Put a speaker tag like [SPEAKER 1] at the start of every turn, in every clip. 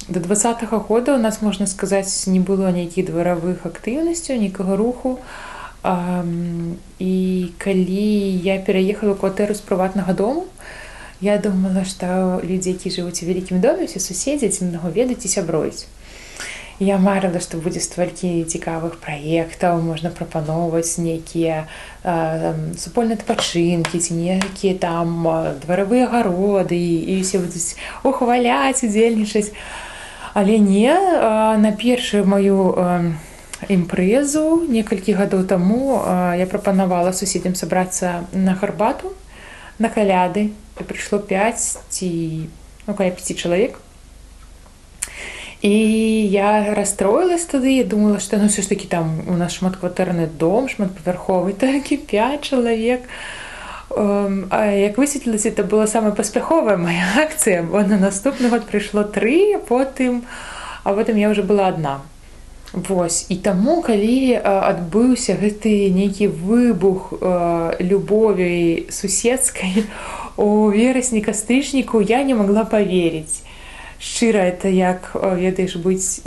[SPEAKER 1] До 20-го года у нас, можна сказаць, не было нейкіх дваравых актыўнасцяў, нейкага руху. І калі я пераехала ў кватэру з прыватнага дому, я думала, што людзі, які жывуць у вялікім доме, усе суседзі адзін аднаго ведаюць і сябруюць. Я марыла, што будзе столькі цікавых праектаў, можна прапаноўваць нейкія супольныя адпачынкі ці нейкія там дваравыя агароды, і ўсе будуць ухваляць, удзельнічаць. Але не, на першую маю імпрэзу некалькі гадоў таму я прапанавала суседзям сабрацца на гарбату на каляды. І прыйшло 5 ці, ну, каля 5 чалавек. І я расстроилась тады, я думала, што, ну, все ж таки там у нас шматкватэрны дом, шматпавярховы, такі 5 чалавек. А як высветлілася, это была самая паспяховая моя акцыя, бо на наступны год прыйшло тры, а потым я уже была одна. Вось, і таму, калі адбыўся гэты нейкі выбух любові суседскай у верасні, кастрычніку, я не могла поверить. Шчыра, это як, ведаеш, быць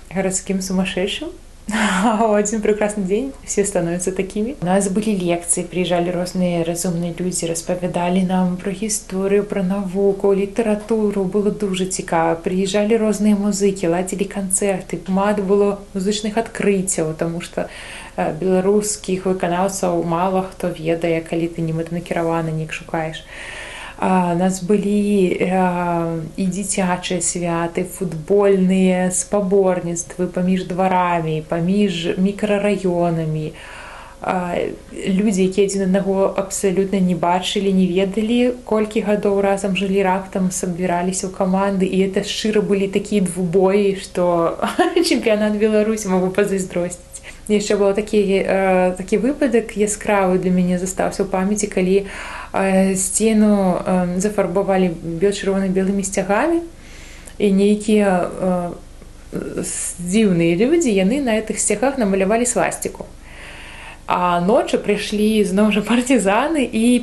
[SPEAKER 1] гарадскім сумасшедшим. А ў один прекрасный день все становятся такими. У нас былі лекцыі, прыязджалі розныя разумныя людзі, распавядалі нам пра гісторыю, пра навуку, літаратуру, было дужа цікава. Прыязджалі розныя музыкі, ладзілі канцэрты, шмат было музычных адкрыццяў, таму што беларускіх выканаўцаў мала хто ведае, калі ты не мэтанакіраваны неяк шукаеш. У нас былі і дзіцячыя святы, футбольныя спаборніцтвы паміж дварамі, паміж мікрараёнамі. Людзі, якія адзін аднаго абсалютна не бачылі, не ведалі, колькі гадоў разам жылі, раптам сабіраліся ў каманды, і это шчыра былі такія двубоі, што чэмпіянат Беларусі могу пазайздросціць. Яшчэ было такі выпадак яскравы, для мяне застаўся ў памяці, калі сцену зафарбавалі бел-чырвона-белымі сцягамі, і нейкія дзіўныя людзі, яны на гэтых сцягах намалявалі свастику. А ноччу прыйшлі зноў жа партызаны і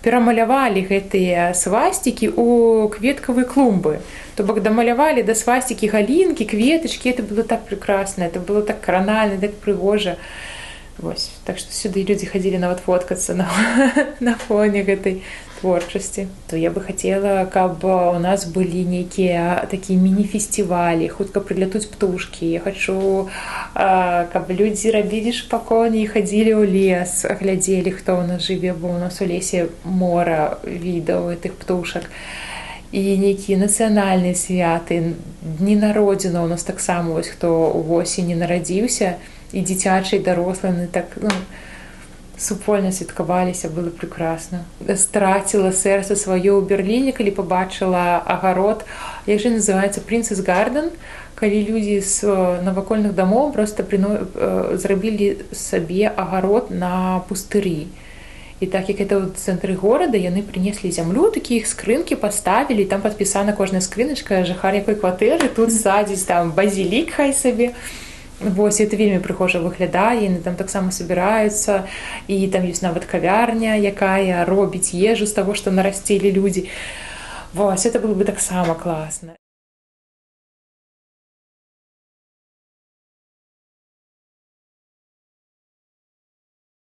[SPEAKER 1] перамалявалі гэтыя свастікі ў кветкавыя клумбы. То бок дамалявалі да свастікі галінкі, кветачкі, это было так прекрасно, это было так кранальна, так прыгожа. Вось. Так што сюды людзі хадзілі нават фоткацца на фоне гэтай творчасці. То я бы хацела, каб у нас былі нейкія такія міні-фестывалі, хутка прылятуць птушкі. Я хачу, каб людзі рабілі шпаконі і хадзілі ў лес, глядзелі, хто ў нас жыве, бо ў нас у лесе мора відаў гэтых птушак. І нейкія нацыянальныя святы, дні народзіна у нас таксама, вось хто ўвосені нарадзіўся, і дзіцячыя, і дарослыя, яны так, ну, супольна святкаваліся, было прекрасно. Страціла сэрца сваё ў Берліне, калі пабачыла агарод, як жа называецца, Princess Garden, калі людзі з навакольных дамоў просто зрабілі сабе агарод на пустыры. І так як это ў цэнтры горада, яны прынеслі зямлю, такія іх скрынкі паставілі, там падпісана кожная скрыначка, жыхар якой кватэры тут садзіць там базілік, хай сабе. Вось, это вельмі прыгожа выглядае, яны там таксама сабіраюцца, і там ёсць нават кавярня, якая робіць ежу з таго, што нарасцілі людзі. Вось, это было бы таксама класна.